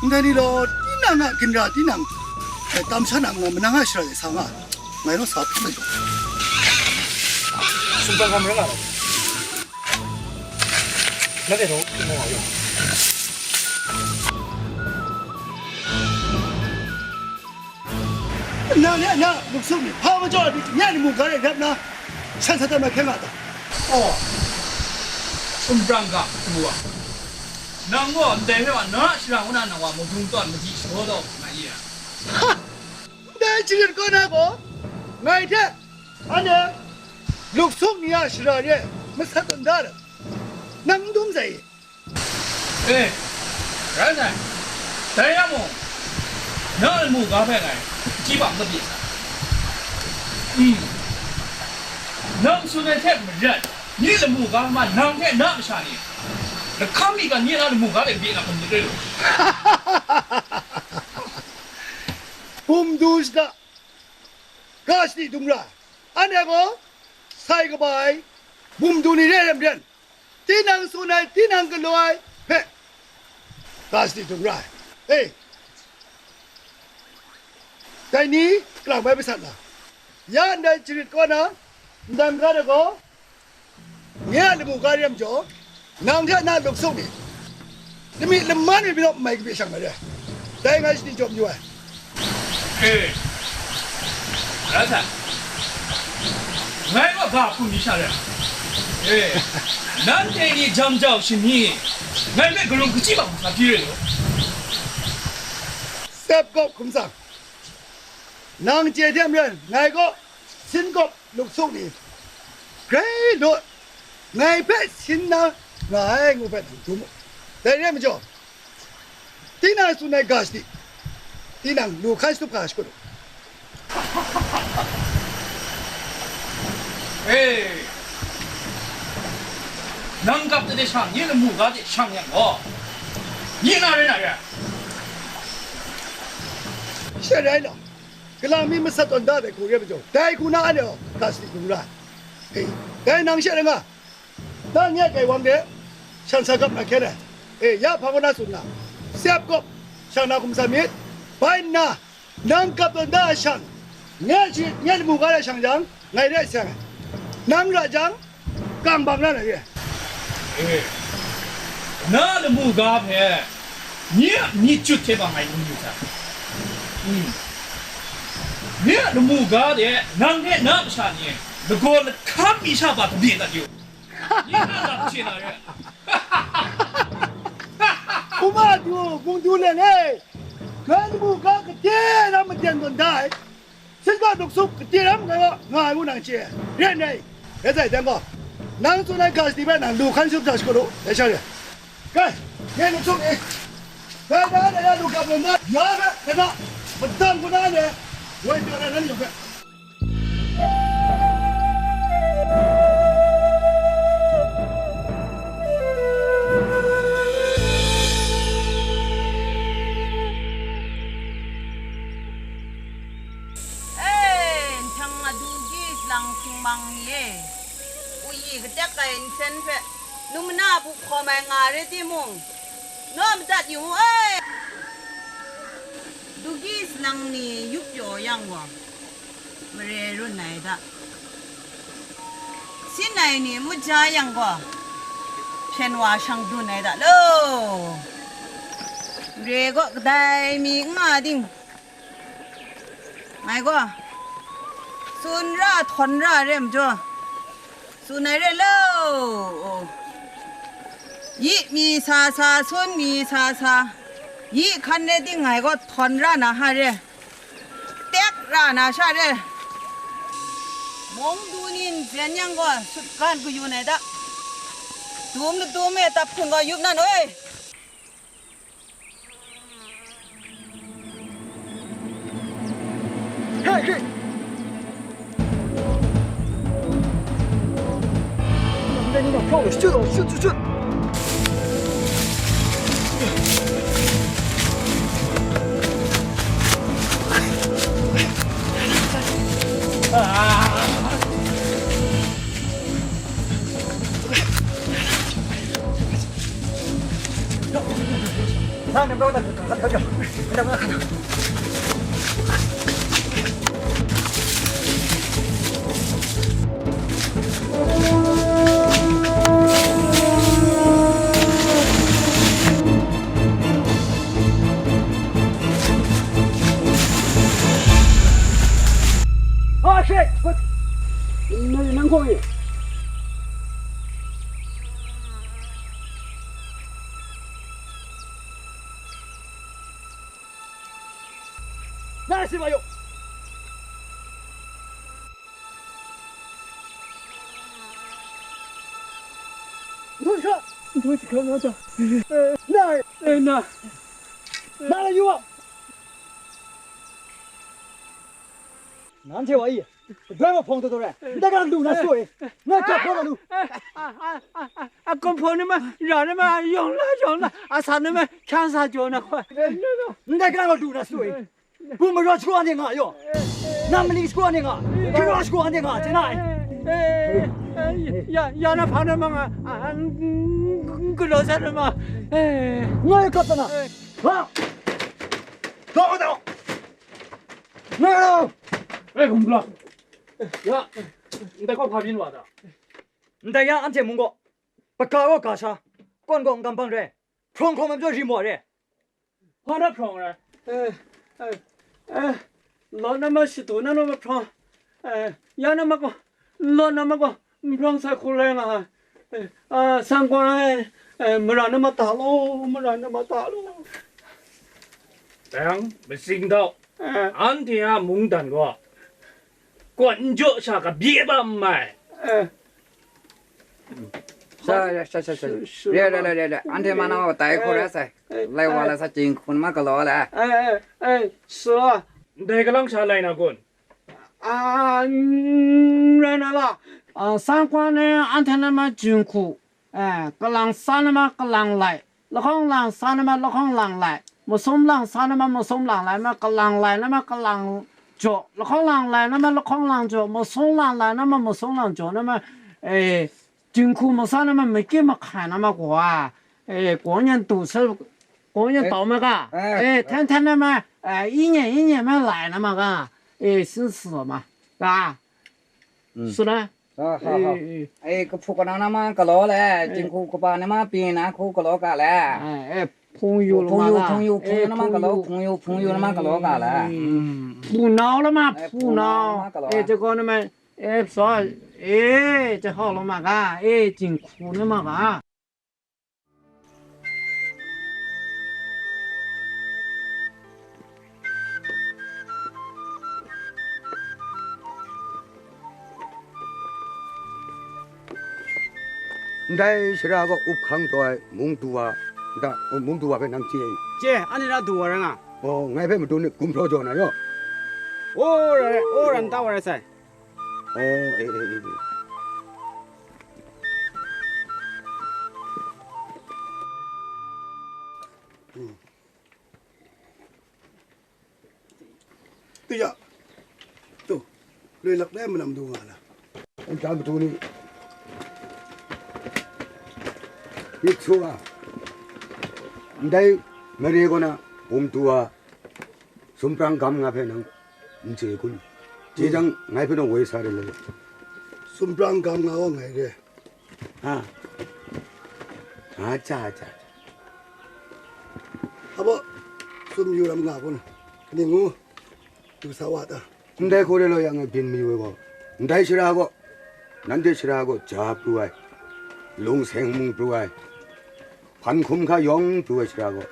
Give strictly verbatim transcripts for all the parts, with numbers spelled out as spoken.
Ndai ni gaw, tinang a ginra tinang, eh, tam sha na nga, manang a shara de sa nga, ngai naw sa hpyi mat. Sumta ga mara nga. Na de dong, mo wa yo. Na, na, na, luk suk ni, hpa majaw ni, nya ni mungga rai rap na, shan sa tam na hkyen nga ta. Oh, sumprang ga, mru wa. Nang gaw ndai hpe wa, na a shara ngu na nang wa madung tawn madi shabaw taw nga ye a? Ha! Ndai jarit kaw na gaw, ngai hte, anhte, luk suk ni a shara re, masat tawn da lam, nang n dum sai i? E, rai nna, dai yang mung, na a lamu ga hpe ngai, chyip a n kabye sa. Mm. Nang tsun ai hte maren, nye lamu ga ma nang hte na masha ni, lahkam mi ga nye na lamu ga hpe bye na hkam n rai lu. Bum du shada, ga shani dung ra, anhte gaw, sai kaba ai, bum du ni re ai maren, tinang tsun ai, tinang galaw ai hpe, ga shani dung ra ai. E, dai ni, kalang bai masat na, ya ndai jarit kaw na, ndai ga de gaw, nye a lamu ga re ai majaw, nang hte na luk suk ni, lamik laman ni pyi naw mai kabye shang ai re. Dai ngai shani jawm yu ai. E, rai sa, ngai gaw ga hpung ni sha re. E, nanhte ni jam jau shani, ngai hpe karung kachyi bang sa hpyi re law. Sep kawp hkum tsang, nang chye hte maren, ngai gaw sin kawp luk suk ni, grai law, ngai hpe sin na nga ai ngu hpe nang dum u. Dai re ai majaw, tinang tsun ai ga shani, tinang lu hkan shatup hkra shakut u. E, nang gap de shang, nye lamu ga de shang yang gaw, nye na rai na re ai. She rai law, kalang mi masat tawn da ai hku re ai majaw, dai hku na anhte gaw ga shani dung ra ai. E, dai nang she rai nga, na nye a gaiwang de, shan sa gap na hkyen ai. E, ya hpa kaw na tsun nga, sep kawp shang na hkum san myit. Bai nna, nang gap tawn da ai shang, nye shi, nye lamu ga da shang jang, ngai re ai seng ai. Nang ra jang, kang bang na na re. E, na lamu ga hpe, nye a myit jut hte bang ngai n yu hta? Mm. Nye a lamu ga de, nang hte na masha ni, lagaw lahkam mi sha ba kabye dat yu. Nye na lam chye na re. Hkuma du, bung du le le, ngai lamu ga gade na maden tawn da ai. Sin ga duk sup, gade ram nga, nga ai ngu nang chye ai. Re nai, rai sai, dang gaw, nang tsun ai ga shadi hpe nang lu hkan shatup hkra shakut u, dai sha re. Kai, nye duk sup ni, dai na, dai na, lu gap lu na, ya hpe, dai na, madang hku na le, woi pyaw na, nan yawng hpe. E, nhtang adu gi salang hping mang ni e, uyi katek ai nsen hpe, num mana bup hkawm ai nga re timung, naw madat yu mu ai. Dugi salang ni yup pyaw yang gaw, mare run ai da. Sin ai ni maja yang gaw, hpyen wa shang dun ai da lo. Mare gaw kadai mi n nga ding, ngai gaw, tsun ra htawn ra re majaw, tsun ai re lo. Yi mi sa sa, sun mi sa sa, yi hkan re ting ngai gaw htawn ra na ha re, tek ra na sha re. Mung du ni n zen yang gaw, sutgan kayun ai da. Dum latum e tap hkun gaw yup nan oi. Hei, hei! Ndai ni gaw hpraw lu, shut, shut, shut, shut! Ah! Nang nem kau na kau kau kau. Nang na kau. Ah, shit! Nang, nang kau ni. Nang si ma yo. Nang sa. Nang sa. Nang. Eh, na. Nang la yu wa. Nanhte wa i, doi wa hpawng taw taw rai, ndai ga lu na soi, ngai hkap hkawm na lu. A, a, a, a, a, a, kumhpung ni ma, ra ni ma, yawng la, yawng la, a sa ni ma, hkyang sa jaw na hkoi. Ndai ga lu na soi, bu mara shagu ane nga yaw, nam mali shagu ane nga, hkira shagu ane nga, chye na ai. Ya, ya na hpa na ma nga, a, a, n-, n-, n-, galaw sa na ma. Ngai kap na, ha? Daw, daw. Ngai gaw! E, hkum galaw. Ya, ndai gaw hpa byin wa ta? Ndai ya anhte mung gaw, hpaga gaw ga sha, kawn gaw n-gam bang rai, hprawng hkawm ai majaw rim wa re. Hpa na hprawng rai? E, e, e, law na ma shadu na law ma hprawng, e, ya na ma gaw, law na ma gaw, Nprawng sai hku rai nga ai. Eh, a, sangkwan ai, eh, mara na ma ta law, mara na ma ta law. Dang, masing dau, eh, anhte a mungdan gaw, kawn n jaw sha kabye bam mai. Eh. Sa, sa, sa, sa, sa. Su, su, re, re, re, re, re. Anhte ma na wa tai hku rai sai. Eh, lai wa eh, la sa jing hkun ma galaw la. Eh, eh, eh, su. Ndai galang sha lai na kun? A, n rai na la? A, sangkwan ni anhte na ma jinghku, e, kalang sa na ma kalang lai, lahkawng lang sa na ma lahkawng lang lai, masum lang sa na ma masum lang lai, ma kalang lai na ma kalang jaw, lahkawng lang lai na ma lahkawng lang jaw, masum lang lai na ma masum lang jaw na ma, e, jinghku masa na ma, makyit mahkai na ma gaw, e, kaw nyan tu sa, kaw nyan tau ma ga, e, htan htan na ma, e, i nyan i nyan ma lai na ma ga, e, sin si ma ga, mm, su na, ha, ha, ha. E, e. E, kahpu kanau na ma galaw le, e, jinghku kaba na ma pyi na hku galaw ga le. E, e, hpung yu lu ma ga. Hpung yu, hpung yu, hpung yu na ma galaw, hpung yu, hpung yu na ma galaw ga le. Mm. Hpunau la ma, e, hpunau. Hpunau na ma galaw. E, jagaw na ma, E, psa, e, jahau la ma ga, e, jinghku na ma ga. Ndai sara gaw up hkang taw ai mung du wa, nta, mung du wa hpe nang chye ai? Chye, anhte na du wa rai nga. Oh, ngai hpe madu ni gumhpraw jaw na yaw. Oh, rai, rai, oh, rai, nta wa rai sai. Oh, e, e, e, e. Hmm. Tu ya. Tu. Lui lak dai manam du nga la. An ta matu ni. Myit su a. Ndai mare kaw na bum tu a. Sumprang gam nga hpe nang n chye kun? Chye jang, ngai hpe naw woi sa re law. Sumprang gam nga wa ngai re. Ha. Acha, acha, acha. Aba, sum yu ram nga kun? Kaning ngu? Du sa wa ta? Ndai hku re law yang e byin mayu ai gaw, ndai sara gaw, nanhte sara gaw ja pru ai, lung seng mung pru ai, hpan hkum hka yawng pru ai sara gaw,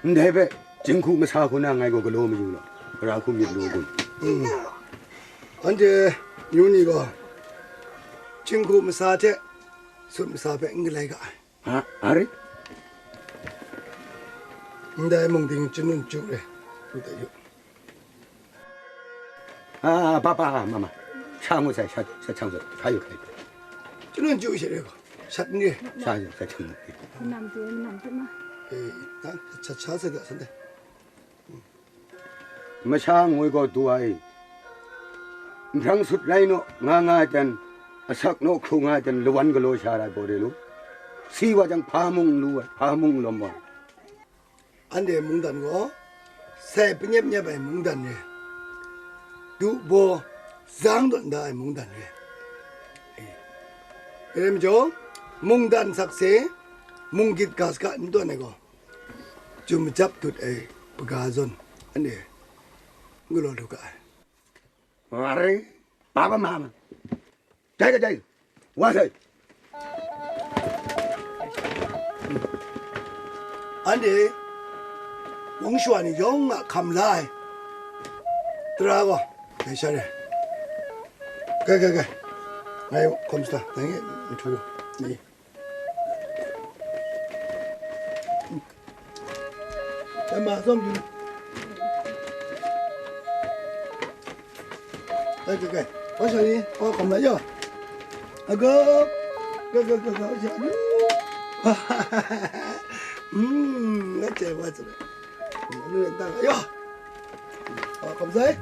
ndai hpe jinghku masa hku na ngai gaw galaw mayu law, gara hku myit lu kun? Mm. Anhte amyu ni gaw jinghku masa hte sut masa hpe n galai ga ai. Ha, are? Ndai mung ding chyanun chyu re, lu dat yu. Ah, papa, mama, sha ngut sai, sha, sha chang sai, sha yu hkai. Chyanun chyu she re gaw, shat n re. Sha yu, sha chang ngut. Nam de, nam de ma. Eh, ha, sha, sha sai da, san de. Masha ngoi gaw du ai, nbrang sut rai naw nga nga ai ten, asak naw hkru nga ai ten, lawan galaw sha ai gaw re lu. Si wa jang, hpa mung n lu ai, hpa mung n lawm ai. anhte mungdan gaw, sai panyep nyep ai mungdan re, du baw zang tawn da ai mungdan re. Dai rai majaw, mungdan sakse, munggyit ga saga n tawn ai gaw, chyum machyap dut ai hpaga zawn, anhte n galaw lu ga ai. Wa ring, pa pa ma ma. Dai, dai, dai. Wa sai. Anhte, mung shawa ni yawng a hkam la ai tara gaw, dai sha re. Gai, gai, gai. Ngai hkawm sa, ngai ngai nhtu. Ni. Dai ma, tsawm ju. Gai, gai, gai. Wa sha ni, wa hkam la yaw. Ago. Gai, gai, gai, gai, wa sha ni. Hmm, gai jai wa tsawm. Anu yang tang, yaw. Wa hkam sai.